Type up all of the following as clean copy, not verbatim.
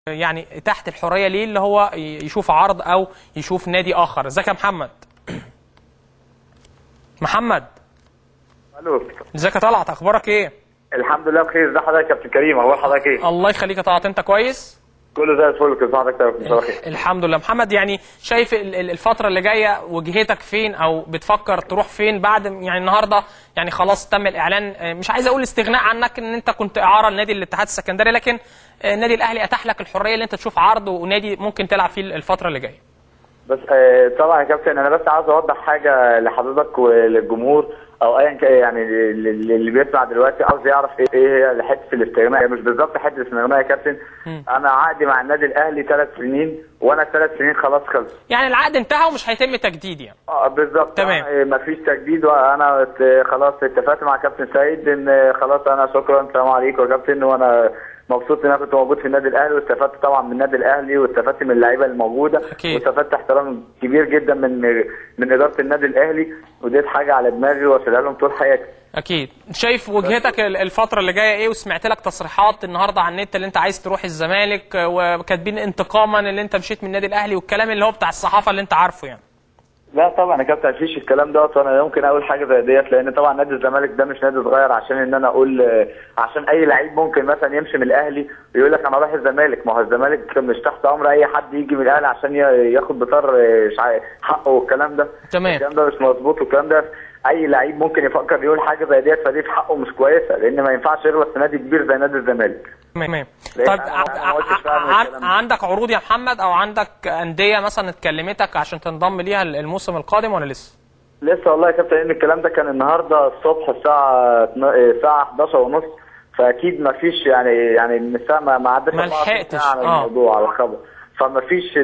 يعني تحت الحرية ليه اللي هو يشوف عرض او يشوف نادي اخر. ازيك يا محمد؟ محمد، الو، ازيك يا طلعت؟ اخبارك ايه؟ الحمد لله بخير. ازي حضرتك يا كابتن كريم؟ اخبار حضرتك ايه؟ الله يخليك يا طلعت، انت كويس؟ كله زي الفل. كيف حضرتك؟ بخير الحمد لله. محمد، يعني شايف الفترة اللي جاية وجهتك فين او بتفكر تروح فين بعد يعني النهارده؟ يعني خلاص تم الاعلان، مش عايز اقول استغناء عنك ان انت كنت اعاره لنادي الاتحاد السكندري، لكن النادي الاهلي اتاح لك الحرية اللي انت تشوف عرض ونادي ممكن تلعب فيه الفترة اللي جاية. بس طبعا يا كابتن، انا بس عاوز اوضح حاجة لحضرتك وللجمهور او ايا كان، يعني اللي بيسمع دلوقتي عاوز يعرف ايه هي حتة الاستغناء. مش بالظبط حتة الاستغناء يا كابتن. انا عقدي مع النادي الاهلي 3 سنين، وانا 3 سنين خلاص خلص، يعني العقد انتهى ومش هيتم تجديد يعني. بالظبط، تمام، مفيش تجديد. وانا خلاص اتفقت مع كابتن سيد ان خلاص انا شكرا، السلام عليكم يا كابتن، وانا مبسوط ان انا كنت موجود في النادي الاهلي، واستفدت طبعا من النادي الاهلي، واستفدت من اللعيبة الموجودة، واستفدت احترام كبير جدا من ادارة النادي الاهلي، وديت حاجة على دماغي واشيلها لهم طول حياتي. اكيد. شايف وجهتك الفترة اللي جاية ايه؟ وسمعت لك تصريحات النهارده على النت اللي انت عايز تروح الزمالك، وكاتبين انتقاما اللي انت مشيت من النادي الاهلي والكلام اللي هو بتاع الصحافة اللي انت عارفه يعني. لا طبعا يا كابتن مفيش الكلام دوت، وانا يمكن اقول حاجة زي ديت، لان طبعا نادي الزمالك ده مش نادي صغير عشان ان انا اقول، عشان اي لعيب ممكن مثلا يمشي من الاهلي ويقول لك انا رايح الزمالك. ما هو الزمالك مش تحت امر اي حد يجي من الاهلي عشان ياخد بطار حقه والكلام ده. تمام، الكلام ده مش مظبوط، والكلام ده اي لعيب ممكن يفكر يقول حاجة زي ديت، فدي في حقه مش كويسة، لان ما ينفعش يغلط في نادي كبير زي نادي الزمالك. تمام. طيب عندك عروض يا محمد او عندك اندية مثلا اتكلمتك عشان تنضم ليها الموسم القادم ولا لسه؟ لسه والله يا كابتن، لان الكلام ده كان النهارده الصبح الساعة 11:30، فاكيد ما فيش يعني من الساعة ما عدتش ما لحقتش على الموضوع على الخبر، فما فيش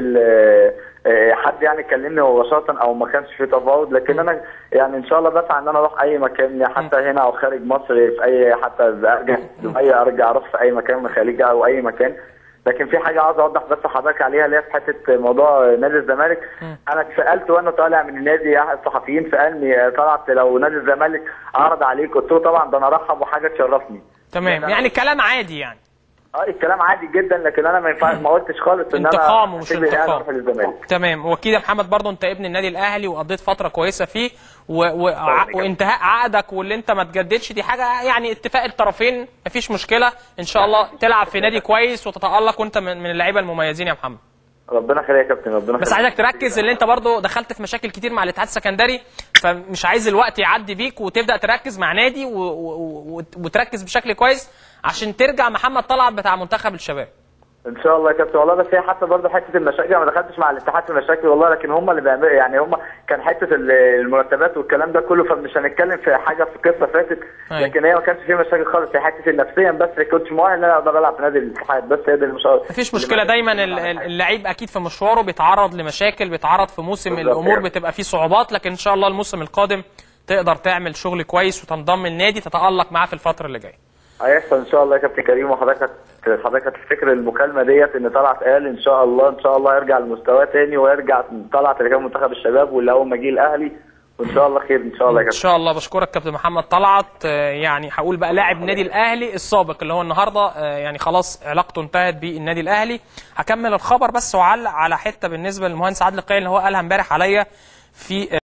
حد يعني كلمني مباشرة او ما كانش في تفاوض، لكن انا يعني ان شاء الله بسعى ان انا اروح اي مكان، حتى هنا او خارج مصر، في اي حتى ارجع دبي، ارجع اروح في اي مكان من الخليج او اي مكان. لكن في حاجة عاوز اوضح بس حضرتك عليها، اللي هي في حتة موضوع نادي الزمالك. انا اتسالت وانا طالع من النادي، احد الصحفيين سالني طلعت لو نادي الزمالك عرض عليك، قلت له طبعا ده انا ارحب وحاجه تشرفني. تمام، يعني كلام عادي يعني. الكلام عادي جدا، لكن انا ما ينفعش، ما قلتش خالص ان انا انتقام ومش انتقام. تمام. واكيد يا محمد برضو انت ابن النادي الاهلي وقضيت فترة كويسة فيه وانتهاء عقدك واللي انت ما تجددش دي حاجة يعني اتفاق الطرفين، مفيش مشكلة. ان شاء الله تلعب في نادي كويس وتتالق، وانت من اللعيبة المميزين يا محمد. ربنا يخليك يا كابتن، ربنا. بس عايزك تركز، اللي انت برضو دخلت في مشاكل كتير مع الاتحاد السكندري، فمش عايز الوقت يعدي بيك، وتبدا تركز مع نادي وتركز بشكل كويس عشان ترجع محمد طلعت بتاع منتخب الشباب. ان شاء الله يا كابتن والله. بس هي حتى برضه حتة المشاكل، ما دخلتش مع الاتحاد في مشاكل والله، لكن هم اللي بيعملوا يعني، هم كان حتة المرتبات والكلام ده كله، فمش هنتكلم في حاجة في قصة فاتت. لكن هي ما كانش في مشاكل خالص، هي حتة النفسيا بس كنتش مؤهل ان انا اقدر العب في نادي الاتحاد، بس هي دي المشكلة. مفيش مشكلة، دايما اللعيب اكيد في مشواره بيتعرض لمشاكل، بيتعرض في موسم الامور بتبقى فيه صعوبات، لكن ان شاء الله الموسم القادم تقدر تعمل شغل كويس وتنضم النادي تتالق معاه في الفترة اللي جاية. هيحصل ان شاء الله يا كابتن كريم. وحضرتك هتفتكر المكالمة ديت ان طلعت قال ان شاء الله ان شاء الله يرجع لمستواه تاني، ويرجع طلعت اللي كان منتخب الشباب واللي اول ما جه الاهلي، وان شاء الله خير ان شاء الله يا كابتن. ان شاء الله. بشكرك كابتن محمد طلعت، يعني هقول بقى لاعب النادي الاهلي السابق اللي هو النهارده يعني خلاص علاقته انتهت بالنادي الاهلي. هكمل الخبر بس واعلق على حتة بالنسبة للمهندس عادل القيعي اللي هو قالها امبارح عليا في